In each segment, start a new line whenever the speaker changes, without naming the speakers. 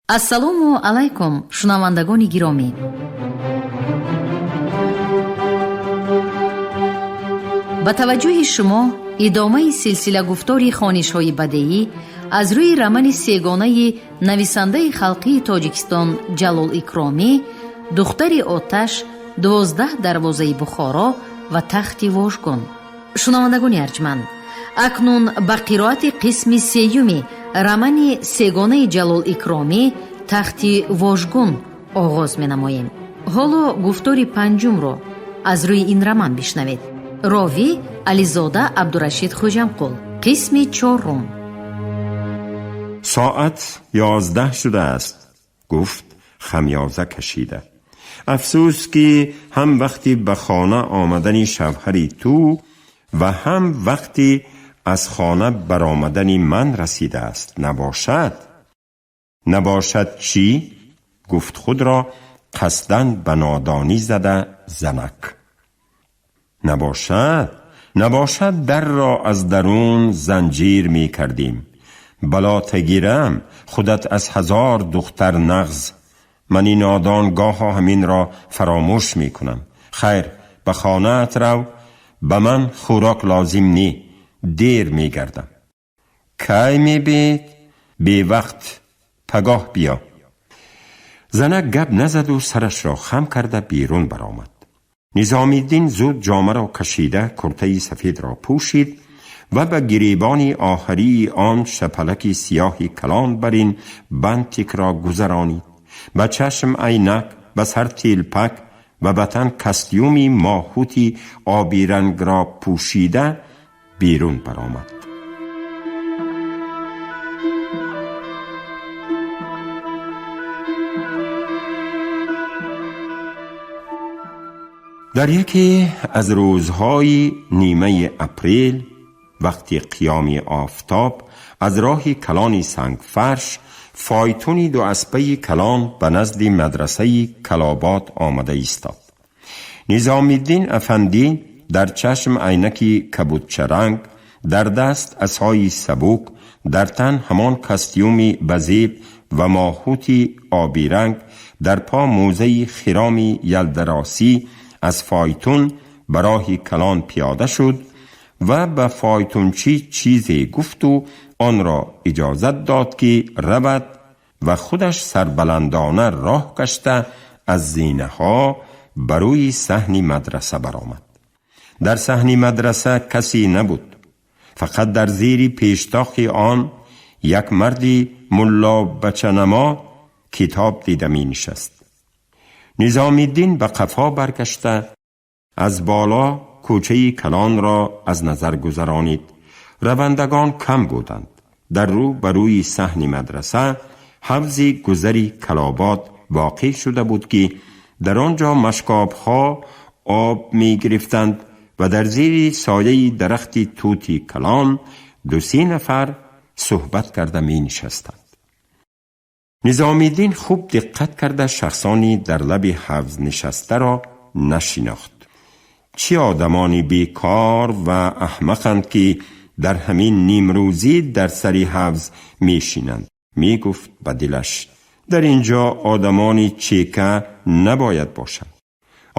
Ассалому алайкум, шунавандагони гиромӣ. Ба таваҷҷӯҳи шумо идомаи силсила гуфтори хонишҳои бадеӣ аз рӯи романи сегонаи нависандаи халқии Тоҷикистон Ҷалол Икромӣ «Духтари оташ», «12 дарвозаи Бухоро» ва «Тахти вожгун». Шунавандагони арҷманд, акнун ба қироати қисми сеюми романи сегонаи Ҷалол Икромӣ «Тахти вожгун» оғоз менамоем. Ҳоло гуфтори панҷумро аз рӯи ин роман бишнавед. Ровӣ Ализода Абдурашид Хӯҷамқул. Қисми чорум.
Соат 11 шуда аст, гуфт хамёза кашида. Афсӯс, ки ҳам вақти ба хона омадани шавҳари ту ва ҳам вақти аз хона баромадани ман расидааст. Набошад. Набошад чӣ? Гуфт худро қасдан ба нодонӣ зада занак. Набошад, набошад, дарро аз дарун занҷир мекардем. Бало тагирам, худат аз ҳазор духтар нағз. Мани нодон гоҳо ҳаминро фаромӯш мекунам. Хайр, ба хонаат рав, ба ман хӯрок лозим не, дер мегардам. Кай мебед? Бевақт, пагоҳ биё. Занак гап назаду сарашро хам карда берун баромад. Низомиддин зуд ҷомаро кашида, куртаи сафедро пӯшид ва ба гиребони оҳарии он шапалаки сиёҳи калон бар ин бантикро гузаронид. Ба чашм айнак, ба сар телпак ва ба тан костюми моҳути обирангро пӯшида берун баромад. Дар яке аз рӯзҳои нимаи апрел, вақти қиёми офтоб, аз роҳи калони сангфарш фойтуни дуаспаи калон ба назди мадрасаи Калобод омада истод. Низомиддин афандӣ дар чашм айнаки кабудчаранг, дар даст асои сабук, дар тан ҳамон костюми базеб ва моҳути обиранг, дар по мӯзаи хироми ялдаросӣ аз фойтун ба роҳи калон пиёда шуд ва ба фойтунчӣ чизе гуфту онро иҷозат дод, ки равад, ва худаш сарбаландона роҳ гашта аз зинаҳо ба рӯи саҳни мадраса баромад. Дар саҳни мадраса касе набуд. Фақат дар зери пештоқи он як марди муллобачанамо китоб дида менишаст. Низомиддин ба қафо баргашта аз боло кӯчаи калонро аз назар гузаронид. Равандагон кам буданд. Дар рӯ ба рӯи саҳни мадраса ҳавзи гузари Калобод воқеъ шуда буд, ки дар он ҷо машкобҳо об мегирифтанд ва дар зери сояи дарахти тути калон ду-се нафар суҳбат карда менишастанд. Низомиддин хуб диққат карда шахсони дар лаби ҳавз нишастаро нашинохт. Чӣ одамони бекор ва аҳмақанд, ки дар ҳамин нимрӯзӣ дар сари ҳавз мешинанд, мегуфт ба дилаш. Дар ин ҷо одамони чека набояд бошанд.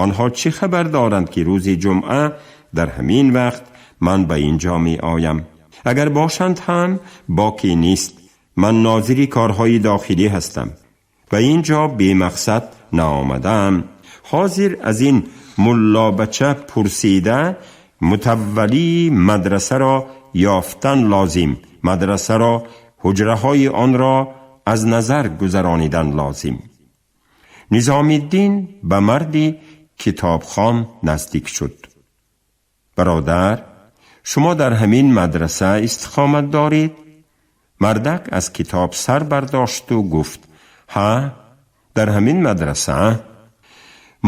Онҳо чӣ хабар доранд, ки рӯзи ҷумъа дар ҳамин вақт ман ба ин ҷо меоям? Агар бошанд ҳам боке нест. Ман нозири корҳои дохилӣ ҳастам ва ин ҷо бемақсад наомадаам. Ҳозир аз ин муллобача пурсида мутаввалии мадрасаро ёфтан лозим, мадрасаро, ҳуҷраҳои онро аз назар гузаронидан лозим. Низомиддин ба марди китобхон наздик шуд. Бародар, шумо дар ҳамин мадраса истиқомат доред? Мардак аз китоб сар бардошту гуфт: ҳа, дар ҳамин мадраса.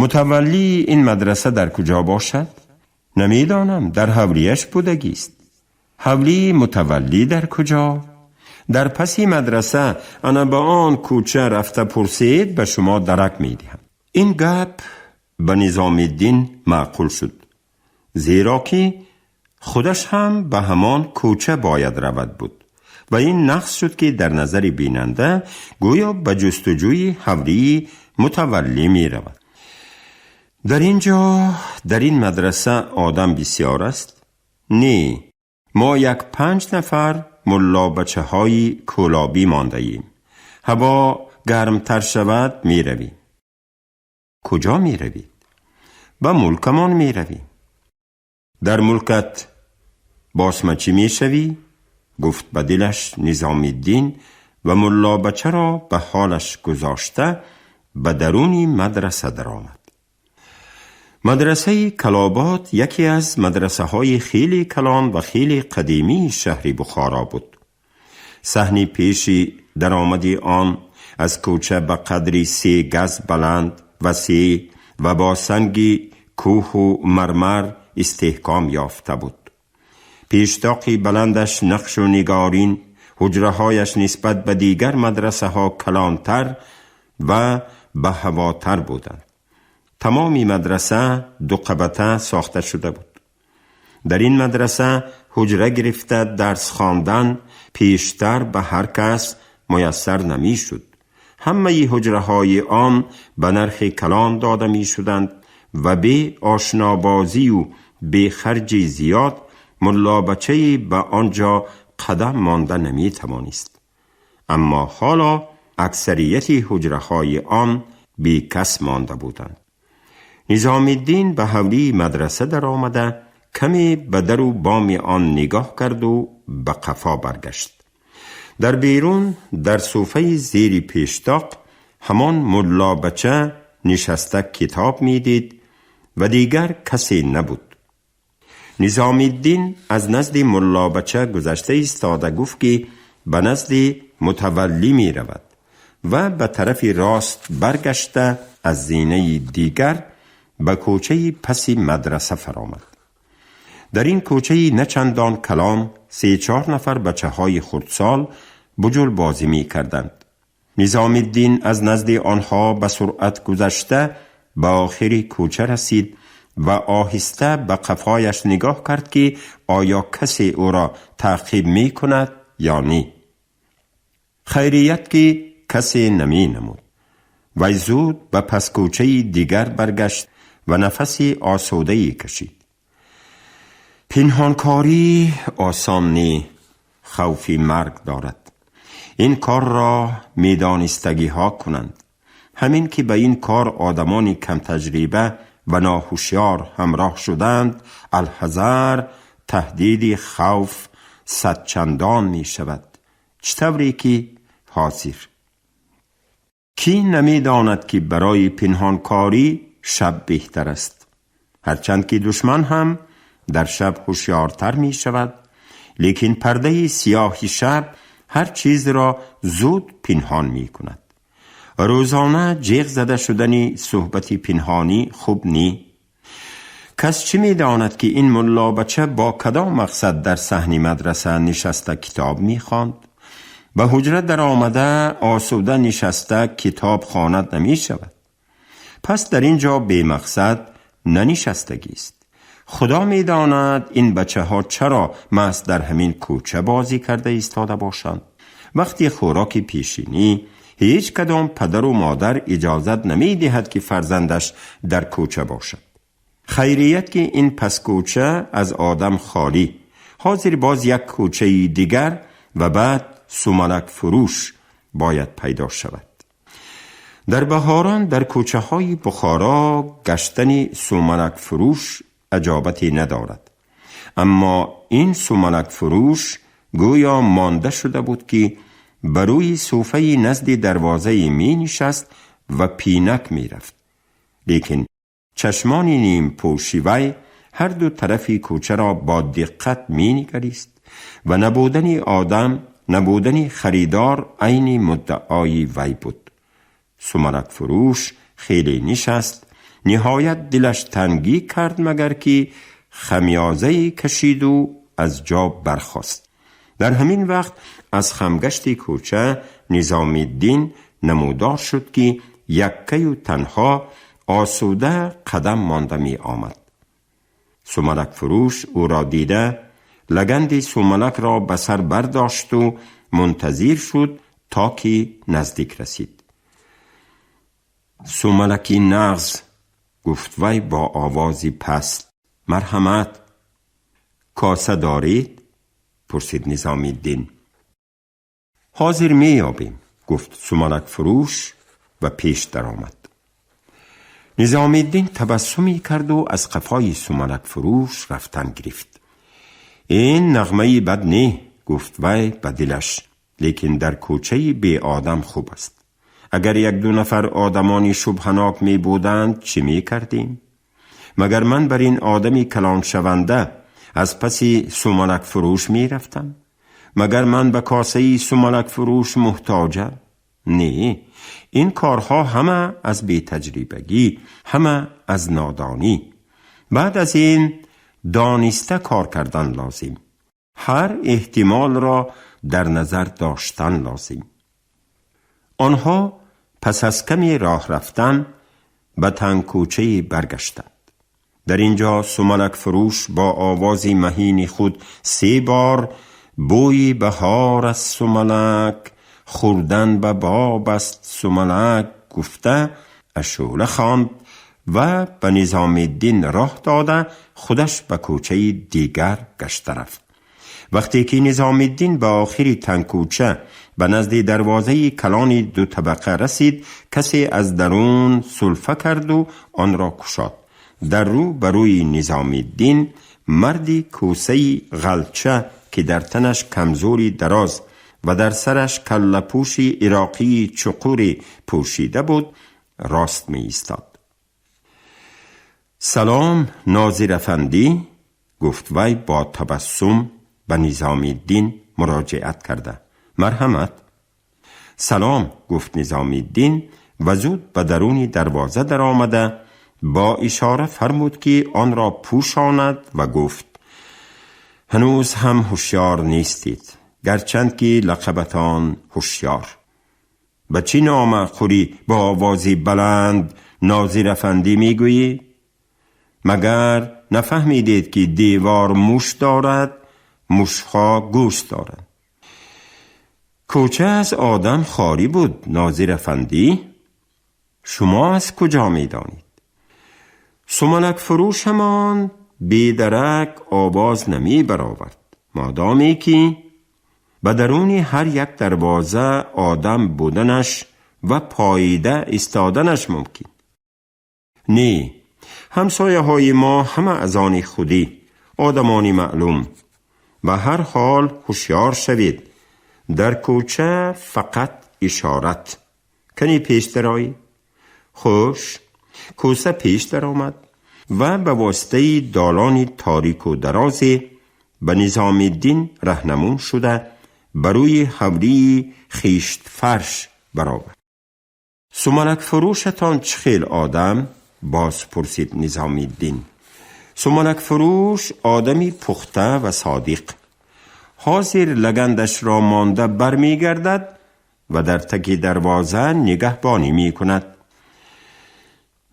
Мутаваллии ин мадраса дар куҷо бошад? Намедонам, дар ҳавлияш будагист. Ҳавлии мутаваллӣ дар куҷо? Дар паси мадраса, ана ба он кӯча рафта пурсед, ба шумо дарак медиҳам. Ин гап ба Низомиддин маъқул шуд, зеро ки худаш ҳам ба ҳамон кӯча бояд равад буд. و این نقص شد که در نظر بیننده گویا به جستجوی حولی متولی می رود. در اینجا در این مدرسه آدم بسیار است؟ نه، ما 5 نفر ملا بچه های کولابی مانده ایم. هوا گرمتر شود می رویم. کجا می روید؟ به ملکمان می رویم. در ملکت باسمچی می شوی؟ گفت به دلش نظام الدین و ملا بچه را به حالش گذاشته به درونی مدرسه درآمد. مدرسه کلابات یکی از مدرسه های خیلی کلان و خیلی قدیمی شهر بخارا بود. صحن پیشی درآمدی آن از کوچه به قدری 3 گز بلند و 3 و با سنگ کوه و مرمر استحکام یافته بود. پیشتاقی بلندش نقش و نگارین، حجرهایش نسبت به دیگر مدرسه ها کلانتر و به هواتر بودند. تمامی مدرسه 2 قبطه ساخته شده بود. در این مدرسه حجره گرفته درس خواندن پیشتر به هر کس میسر نمی شد. همه حجره های آن به نرخ کلان داده می شدند و به آشنابازی و به خرج زیاد ملا بچه به آنجا قدم مانده نمی توانست. اما حالا اکثریت حجره های آن بی کس مانده بودند. نظام الدین به حولی مدرسه در آمده کمی به در و بام آن نگاه کرد و به قفا برگشت. در بیرون در صوفه زیر پیشتاق همان ملا بچه نشسته کتاب میدید و دیگر کسی نبود. نظام الدین از نزد ملا بچه گذشته ایستاده گفت که به نزد متولی می رود و به طرف راست برگشته از زینه دیگر به کوچه پس مدرسه فرامد. در این کوچه نه چندان کلان 3-4 نفر بچه های خردسال بجل بازی می کردند. نظام الدین از نزد آنها به سرعت گذشته به آخر کوچه رسید و آهسته به قفایش نگاه کرد که آیا کسی او را تعقیب می کند یا نی. خیریت که کسی نمی نمود. وی زود به پس کوچه دیگر برگشت و نفس آسوده‌ای کشید. پنهانکاری آسان نی، خوف مرگ دارد. این کار را میدانستگی ها کنند. همین که به این کار آدمان کم تجربه و ناهوشیار همراه شدند، الحذر تهدید خوف 100 چندان می شود. چطوری که حاضر کی نمی داند که برای پنهانکاری شب بهتر است. هرچند که دشمن هم در شب هوشیارتر می شود، لیکن پرده سیاه شب هر چیز را زود پنهان می کند. روزانه جیغ زده شدن صحبت پنهانی خوب نی. کس چی می داند که این ملا بچه با کدام مقصد در صحن مدرسه نشسته کتاب می خواند؟ به حجره در آمده آسوده نشسته کتاب خواند نمی شود. پس در اینجا بی مقصد ننشستگی است. خدا می داند این بچه ها چرا محض در همین کوچه بازی کرده ایستاده باشند. وقتی خوراک پیشینی هیچ کدام پدر و مادر اجازت نمی دهد که فرزندش در کوچه باشد. خیریت که این پس کوچه از آدم خالی، حاضر باز یک کوچه دیگر و بعد سومنک فروش باید پیدا شود. در بهاران در کوچه های بخارا گشتن سومنک فروش اجابتی ندارد. اما این سومنک فروش گویا مانده شده بود که بروی صوفه نزد دروازه می نشست و پینک می رفت. لیکن چشمان نیم پوشی وی هر دو طرف کوچه را با دقت می نگریست و نبودن آدم، نبودن خریدار عین مدعای وی بود. سومنک فروش خیلی نشست، نهایت دلش تنگی کرد مگر که خمیازه کشید و از جا برخاست. در همین وقت از خمگشت کوچه نظام الدین نمودار شد که یکه و تنها آسوده قدم مانده می آمد. سومنک فروش او را دیده لگند سومنک را به سر برداشت و منتظر شد تا که نزدیک رسید. سوملکی نغز، گفت وی با آوازی پست، مرحمت. کاسه دارید؟ پرسید نظام الدین. حاضر می یابیم، گفت سوملک فروش و پیش درآمد. نظام الدین تبسمی کرد و از قفای سوملک فروش رفتن گرفت. این نغمه بد نه، گفت وی به دلش، لیکن در کوچه بی آدم خوب است. اگر یک دو نفر آدمانی شبهناک می بودند چه می کردیم؟ مگر من بر این آدمی کلان شونده از پس سوملک فروش می رفتم؟ مگر من به کاسه سوملک فروش محتاجم؟ نه، این کارها همه از بی تجربگی، همه از نادانی. بعد از این دانسته کار کردن لازم، هر احتمال را در نظر داشتن لازم. آنها پس از کمی راه رفتن به تنگ کوچه برگشتند. در اینجا سوملک فروش با آواز مهین خود 3 بار بوی بهار از سوملک، خوردن به باب است سوملک گفته اشوله خواند و به نظام الدین راه داده خودش به کوچه دیگر گشته رفت. وقتی که نظام الدین به آخر تنگ کوچه به نزد دروازه کلان 2 طبقه رسید، کسی از درون سلفه کرد و آن را گشاد. در رو بروی نظام الدین مردی کوسه غلچه که در تنش کمزوری دراز و در سرش کله‌پوش عراقی چقوری پوشیده بود راست می ایستاد. سلام ناظر افندی، گفت وی با تبسم به نظام الدین مراجعت کرده. مرحمت. سلام، گفت نظام الدین و زود به درون دروازه در آمده با اشاره فرمود که آن را پوشاند و گفت هنوز هم هوشیار نیستید، گرچند که لقبتان هوشیار. به چی نامه خوری با آوازی بلند ناظر افندی میگویی؟ مگر نفهمیدید که دیوار موش دارد، موشها گوش دارند؟ کوچه از آدم خالی بود ناظر افندی. شما از کجا میدانید؟ سمنک فروش همان بیدرک آواز نمی برآورد، مادامی که به درون هر یک دروازه آدم بودنش و پاییده ایستادنش ممکن. نه، همسایه های ما همه از آن خودی، آدمانی معلوم. به هر حال هوشیار شوید، در کوچه فقط اشارت کنی پیش درآیی. خوش کوسه پیش در آمد و به واسطه دالان تاریک و درازی به نظام الدین رهنمون شده بروی حولی خیشت فرش برآورد. سمنک فروشتان چه خیل آدم؟ باز پرسید نظام الدین. سمنک فروش آدمی پخته و صادق، حاضر لگندش را مانده برمیگردد و در تک دروازه نگهبانی می کند.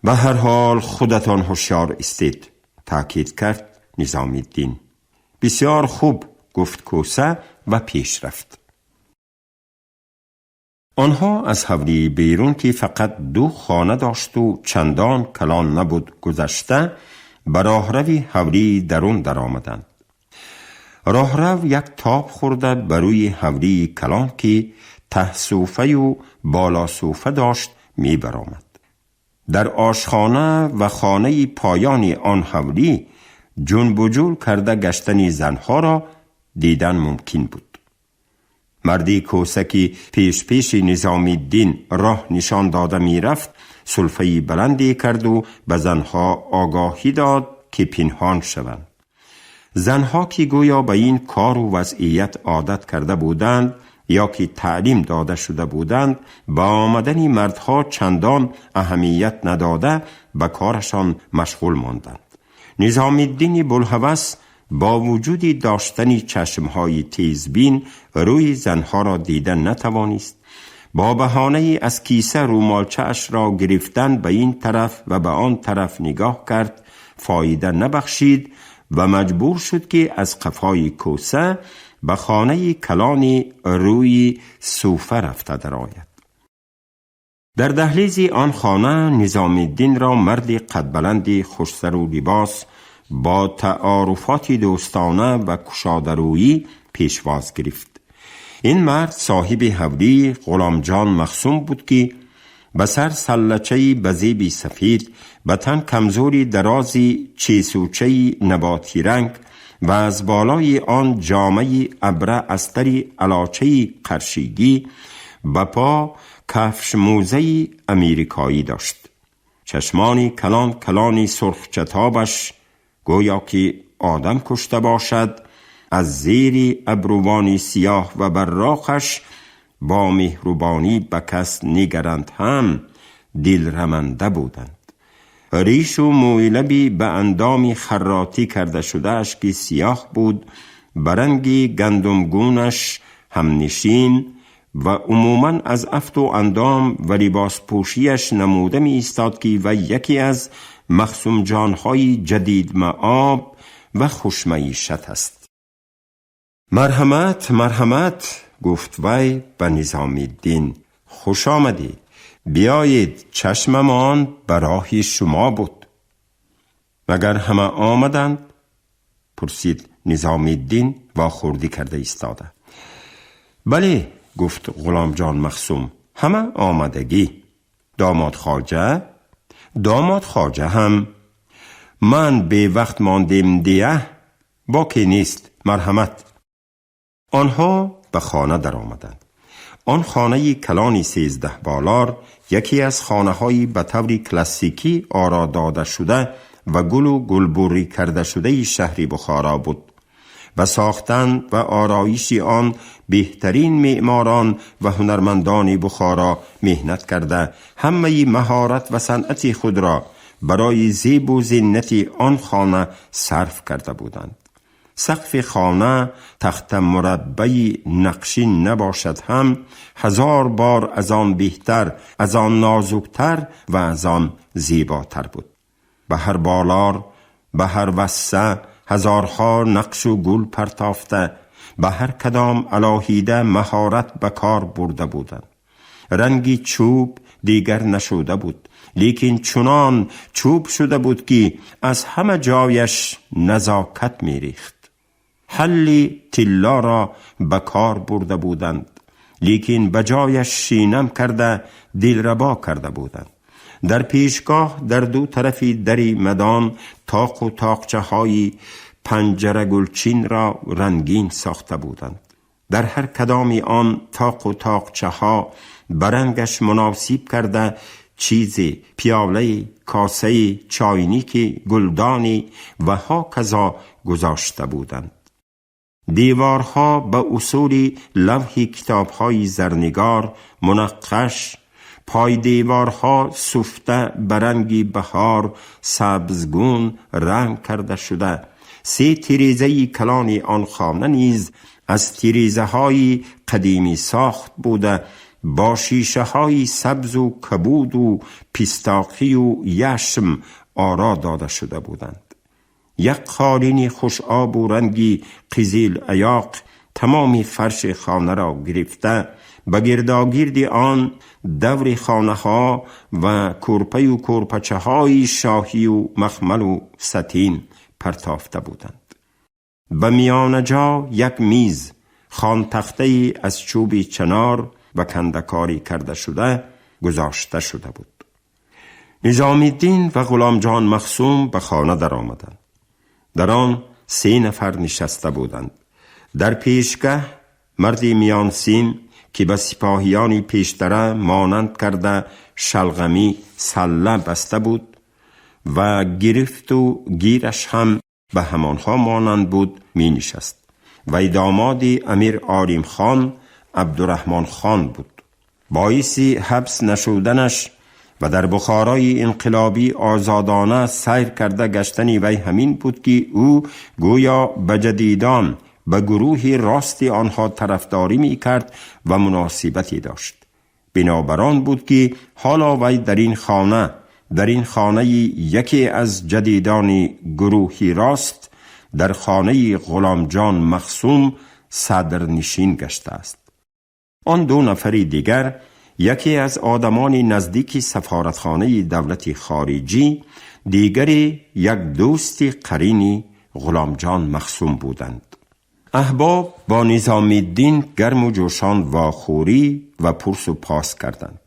به هر حال خودتان هوشیار استید، تاکید کرد نظام الدین. بسیار خوب، گفت کوسه و پیش رفت. آنها از حولی بیرون که فقط 2 خانه داشت و چندان کلان نبود گذشته به راهروی حولی درون در آمدند. راهرو یک تاب خورده بروی حولی کلان که ته صوفه و بالا صوفه داشت می برآمد. در آشخانه و خانه پایان آن حولی جنب و جول کرده گشتن زنها را دیدن ممکن بود. مردی کوسه که پیش پیش نظام الدین راه نشان داده می رفت سلفه بلندی کرد و به زنها آگاهی داد که پنهان شوند. زنها که گویا به این کار و وضعیت عادت کرده بودند یا که تعلیم داده شده بودند، با آمدن مردها چندان اهمیت نداده به کارشان مشغول ماندند. نظام الدین بوالهوس با وجود داشتن چشمهای تیزبین روی زنها را دیده نتوانست. با بهانه از کیسه رومالچه‌اش را گرفتن به این طرف و به آن طرف نگاه کرد، فایده نبخشید و مجبور شد که از قفای کوسه به خانه کلان روی صوفه رفته درآید. در دهلیز آن خانه نظام الدین را مرد قدبلند خوشسر و لباس با تعارفات دوستانه و کشادرویی پیشواز گرفت. این مرد صاحب حولی غلامجان مخصوم بود که به سر سلچه بزیب سفید، به تن کمزوری درازی چیسوچه نباتی رنگ و از بالای آن جامه ابره استر علاچه قرشیگی، به پا کفش موزه امریکایی داشت. چشمانی کلان کلانی سرخ چتابش گویا که آدم کشته باشد، از زیر ابروانی سیاه و براقش با مهربانی به کس نگرند هم دل رمنده بودند. ریش و مویلبی به اندامی خراطی کرده شده اش که سیاه بود، برنگی گندمگونش همنشین و عموما از افت و اندام و لباس پوشیش نموده می ایستاد که و یکی از مخصوم جانهای جدید معاب و خوشمعیشت است. مرحمت مرحمت، گفت وی به نظام الدین، خوش آمدید، بیایید، چشممان براه شما بود. مگر همه آمدند؟ پرسید نظام الدین و خوردی کرده ایستاده. بله، گفت غلام جان مخصوم، همه آمدگی. داماد خواجه؟ داماد خواجه هم. من به وقت ماندیم دیه، باکی نیست، مرحمت. آنها به خانه در آمدند. آن خانه کلانی 13 بالار یکی از خانه های به طور کلاسیکی آرا داده شده و گل و گلبوری کرده شده شهر بخارا بود و ساختن و آرایش آن بهترین معماران و هنرمندان بخارا مهنت کرده همه مهارت و صنعت خود را برای زیب و زینت آن خانه صرف کرده بودند. سقف خانه تخت مربع نقشین نباشد هم 1000 بار از آن بهتر، از آن نازکتر و از آن زیباتر بود. به هر بالار، به هر وسه هزارها نقش و گل پرتافته، به هر کدام علاهیده مهارت به کار برده بودند. رنگی چوب دیگر نشده بود، لیکن چنان چوب شده بود که از همه جایش نزاکت میریخت. حل طلا را به کار برده بودند، لیکن به جایش شینم کرده دلربا کرده بودند. در پیشگاه در دو طرف دری مدان تاق و تاقچه های پنجره گلچین را رنگین ساخته بودند. در هر کدامی آن تاق و تاقچه ها برنگش مناسب کرده چیزی، پیاله، کاسه، چاینیک، گلدانی و ها کذا گذاشته بودند. دیوارها به اصول لوح کتابهای زرنگار منقش، پای دیوارها سفته برنگی بهار سبزگون رنگ کرده شده. 3 تریزه کلان آن خانه نیز از تریزه های قدیمی ساخت بوده، با شیشه های سبز و کبود و پیستاقی و یشم آرا داده شده بودند. یک قالین خوش آب و رنگی قزیل ایاق تمام فرش خانه را گرفته، به گرداگرد آن دور خانه ها و کورپه و کورپچه های شاهی و مخمل و ستین پرتافته بودند. به میان جا یک میز خان تخته از چوب چنار و کندکاری کرده شده گذاشته شده بود. نظام الدین و غلام جان مخصوم به خانه در آمدند. در آن 3 نفر نشسته بودند. در پیشگه مردی میان سین که به سپاهیان پیشتره مانند کرده شلغمی سله بسته بود و گرفت و گیرش هم به همانها مانند بود می نشست. و داماد امیر آریم خان عبدالرحمن خان بود. باعث حبس نشودنش و در بخارای انقلابی آزادانه سیر کرده گشتنی وی همین بود که او گویا به جدیدان، به گروه راست آنها طرفداری می کرد و مناسبتی داشت. بنابران بود که حالا وی در این خانه یکی از جدیدان گروهی راست، در خانه غلام جان مخصوم садрнишин гаштааст. Он ду нафари дигар яке аз одамони наздики сафоратхонаи давлати хориҷӣ, дигаре як дӯсти қарини Ғуломҷон Махсум буданд. Аҳбоб бо Низомиддин гарму ҷӯшон вохӯрӣ ва пурсу пос карданд.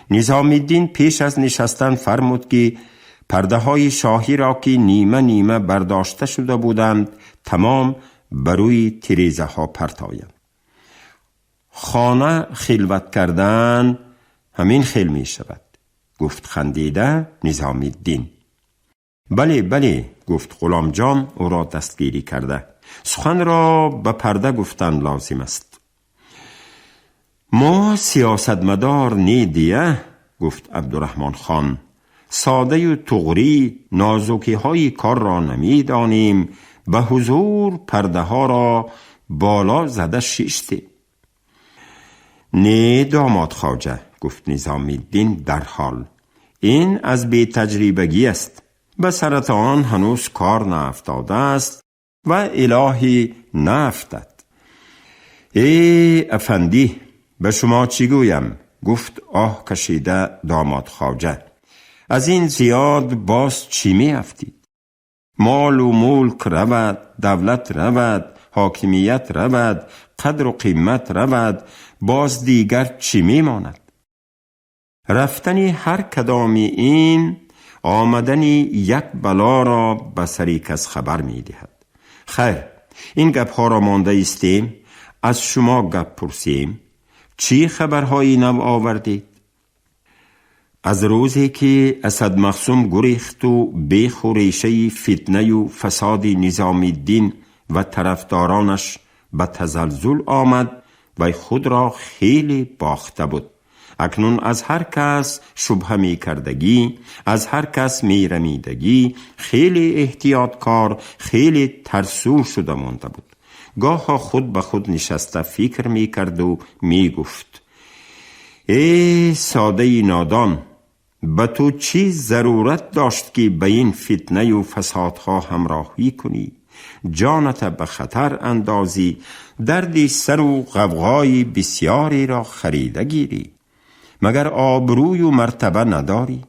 Низомиддин пеш аз нишастан фармуд, ки пардаҳои шоҳиро, ки нима нима бардошта шуда буданд, тамом ба рӯи тирезаҳо партоянд. Хона хилват кардан ҳамин хел мешавад, гуфт хандида Низомиддин. Бале, бале, гуфт Ғуломҷон ӯро дастгирӣ карда. Суханро ба парда гуфтан лозим аст. Мо сиёсатмадор не дия, гуфт Абдураҳмон хон. Содаю туғрӣ нозукиҳои корро намедонем, ба ҳузур пардаҳоро боло зада шиштем. Не, домод хоҷа, гуфт Низомиддин дарҳол. Ин аз бетаҷрибагӣ аст. Ба саратон ҳанӯз кор наафтодааст ва илоҳӣ наафтад. Э, афандӣ, ба шумо чӣ гӯям? Гуфт оҳ кашида домод хоҷа. Аз ин зиёд боз чӣ меафтид? Молу мулк равад, давлат равад, ҳокимият равад, қадру қимат равад, боз дигар чӣ мемонад? Рафтани ҳар кадоми ин омадани як балоро ба сари кас хабар медиҳад. Хайр, ин гапҳоро монда истем, аз шумо гап пурсем. Чӣ хабарҳои нав овардед? Аз рӯзе ки Асад Махсум гурехту беху решаи фитнаю фасоди Низомиддин ва тарафдоронаш ба тазалзул омад, вай худро хеле бохта буд. Акнун аз ҳар кас шубҳа мекардагӣ, аз ҳар кас мерамидагӣ, хеле эҳтиёткор, хеле тарсу шуда монда буд. Гоҳо худ ба худ нишаста фикр мекарду мегуфт: э содаи нодон, ба ту чӣ зарурат дошт, ки ба ин фитнаю фасодҳо ҳамроҳӣ кунӣ, ҷоната ба хатар андозӣ, дарди сару ғавғои бисьёреро харида гирӣ? Магар обрӯю мартаба надорӣ?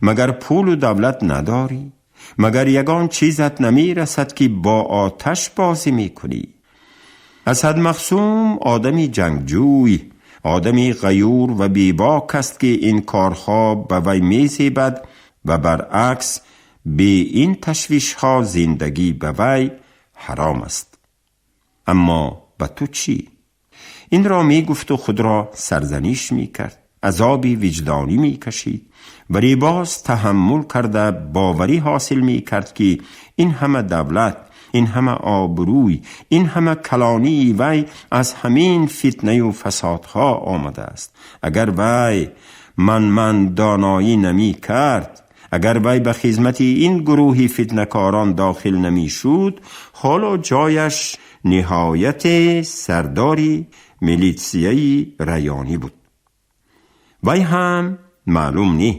Магар пулу давлат надорӣ? Магар ягон чизат намерасад, ки бо оташ бозӣ мекунӣ? Асад Махсум одами ҷангҷӯй, одами ғаюр ва бебок аст, ки ин корҳо ба вай мезебад ва баръакс бе ин ташвишҳо зиндагӣ ба вай ҳаром аст. Аммо ба ту чӣ? Инро мегуфту худро сарзаниш мекард, азоби виҷдонӣ мекашид, вале боз таҳаммул карда боварӣ ҳосил мекард, ки ин ҳама давлат, ин ҳама обрӯй, ин ҳама калонии вай аз ҳамин фитнаю фасодҳо омадааст. Агар вай манман доноӣ намекард, агар вай ба хизмати ин гурӯҳи фитнакорон дохил намешуд, ҳоло ҷояш ниҳояти сардори милитсияи раёнӣ буд. Вай ҳам маълум не,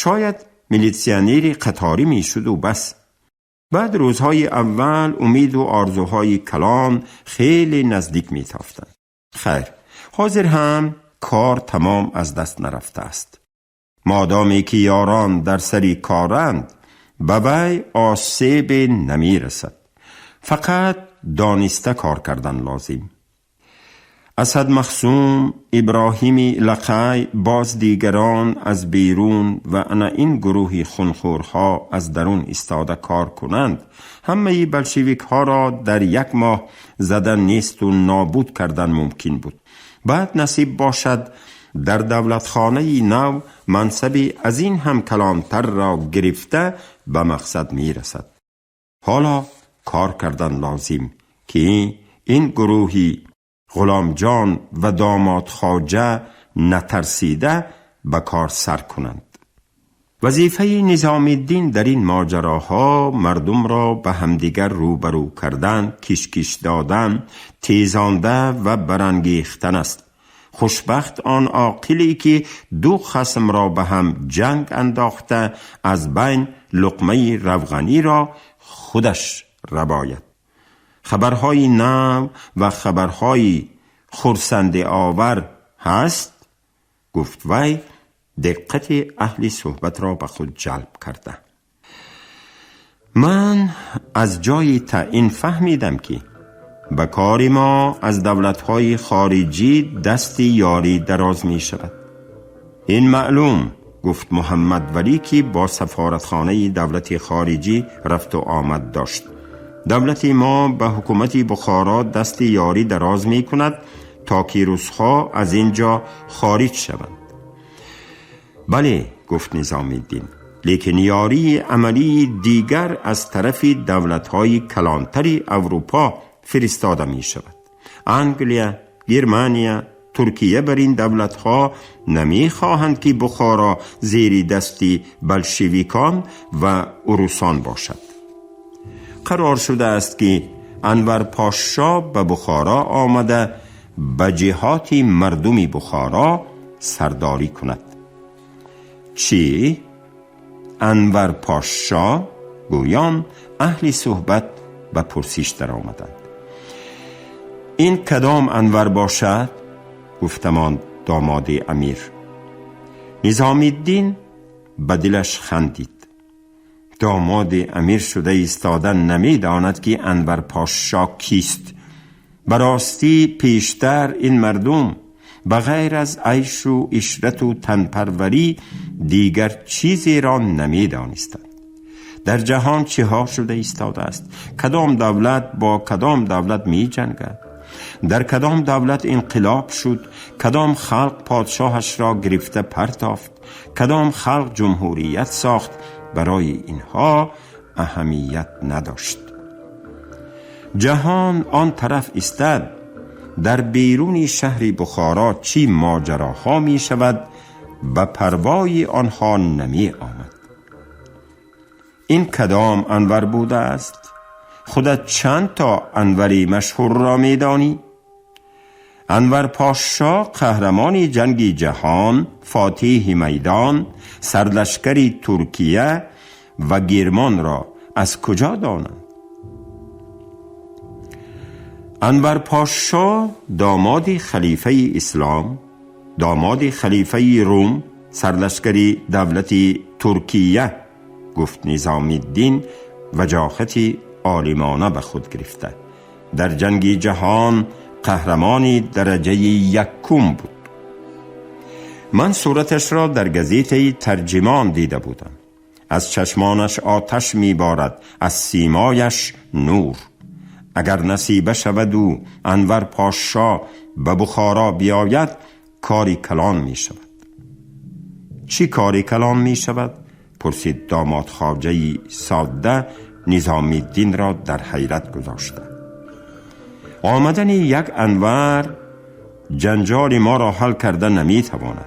шояд милитсионери қаторӣ мешуду бас. Баъд рӯзҳои аввал умеду орзуҳои калон хеле наздик метофтанд. Хайр, ҳозир ҳам кор тамом аз даст нарафтааст. Модоме ки ёрон дар сари коранд, ба вай осебе намерасад. Фақат дониста кор кардан лозим. Асад Махсум, Иброҳими Лақай, боз дигарон аз берун ва ана ин гурӯҳи хунхӯрҳо аз дарун истода кор кунанд, ҳамаи болшевикҳоро дар як моҳ зада несту нобуд кардан мумкин буд. Баъд насиб бошад, дар давлатхонаи нав мансаби аз ин ҳам калонтарро гирифта ба мақсад мерасад. Ҳоло кор кардан лозим, ки ин гурӯҳи Ғуломҷон ва домод хоҷа натарсида ба кор сар кунанд. Вазифаи Низомиддин дар ин моҷароҳо мардумро ба ҳамдигар рӯбарӯ кардан, кишкиш додан, тезонда ва барангехтан аст. Хушбахт он оқиле, ки ду хасмро ба ҳам ҷанг андохта, аз байн луқмаи равғаниро худаш рабояд. خبرهای نو و خبرهای خرسند آور هست؟ گفت وی دقت اهل صحبت را به خود جلب کرده. من از جای تعیین فهمیدم که به کار ما از دولت‌های خارجی دست یاری دراز می شود. این معلوم، گفت محمد ولی که با سفارتخانه دولت خارجی رفت و آمد داشت. دولت ما به حکومت بخارا دست یاری دراز می کند تا که روس‌ها از اینجا خارج شوند. بله، گفت نظام الدین، لیکن یاری عملی دیگر از طرف دولت‌های کلانتری اروپا فرستاده می شود. انگلیا، گرمانیا، ترکیه بر این دولت‌ها نمی خواهند که بخارا زیر دستی بلشویکان و اروسان باشد. قرار شده است که انور پاشا به بخارا آمده به جهات مردم بخارا سرداری کند. چی؟ انور پاشا؟ گویان اهل صحبت به پرسش در آمدند. این کدام انور باشد؟ گفتمان داماد امیر. نظام الدین به دلش خندید. داماد امیر شده ایستاده نمیداند که انور پاشا کیست. براستی پیشتر این مردم بغیر از عیش و عشرت و تنپروری دیگر چیزی را نمیدانستند. در جهان چه ها شده ایستاده است؟ کدام دولت با کدام دولت می جنگد؟ در کدام دولت انقلاب شد؟ کدام خلق پادشاهش را گرفته پرتافت؟ کدام خلق جمهوریت ساخت؟ برای اینها اهمیت نداشت. جهان آن طرف ایستاد، در بیرون شهر بخارا چی ماجراها می شود به پروای آنها نمی آمد. این کدام انور بوده است؟ خودت چند تا انوری مشهور را می دانی؟ انور پاشا قهرمان جنگ جهان، فاتح میدان، سرلشکر ترکیه و گرمان را از کجا دانند؟ انور پاشا داماد خلیفه اسلام، داماد خلیفه روم، سرلشکر دولت ترکیه، گفت نظام الدین وجاهت عالمانه به خود گرفته. در جنگ جهان قهرمان درجه یکم بود. من صورتش را در گزیته ترجمان دیده بودم. از چشمانش آتش میبارد، از سیمایش نور. اگر نصیبه شود و انور پاشا به بخارا بیاید کاری کلان می شود. چی کاری کلان می شود؟ پرسید داماد خواجه ساده نظام الدین را در حیرت گذاشته. آمدن یک انور جنجال ما را حل کرده نمی تواند.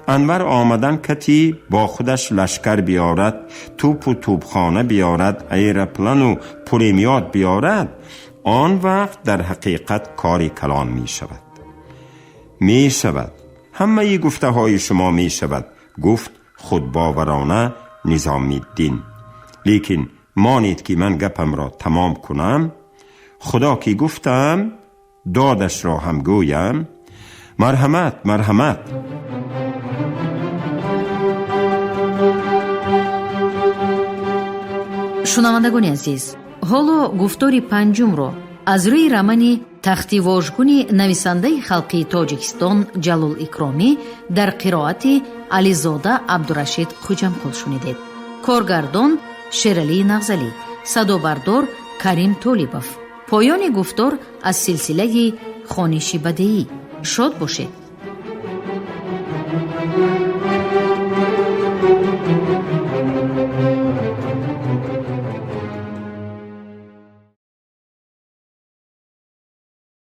انور آمدن کتی با خودش لشکر بیارد، توپ و توپخانه بیارد، ایرپلن و پلیمیات بیارد، آن وقت در حقیقت کاری کلان می شود. می شود، همه گفته های شما می شود، گفت خودباورانه نظام الدین. لیکن مانید که من گپم را تمام کنم. خدا که گفتم دادش را هم گویم. مرحمت مرحمت.
Шунавандагони азиз, ҳоло гуфтори панҷумро аз рӯи романи Тахти вожгуни нависандаи халқии Тоҷикистон Ҷалол Икромӣ дар қироати Ализода Абдурашид Хуҷамқул шунидед. Коргардон Шералии Нағзалӣ, садобардор Карим Толибов. Поёни гуфтор аз силсилаи хониши бадеӣ. Шод бошед.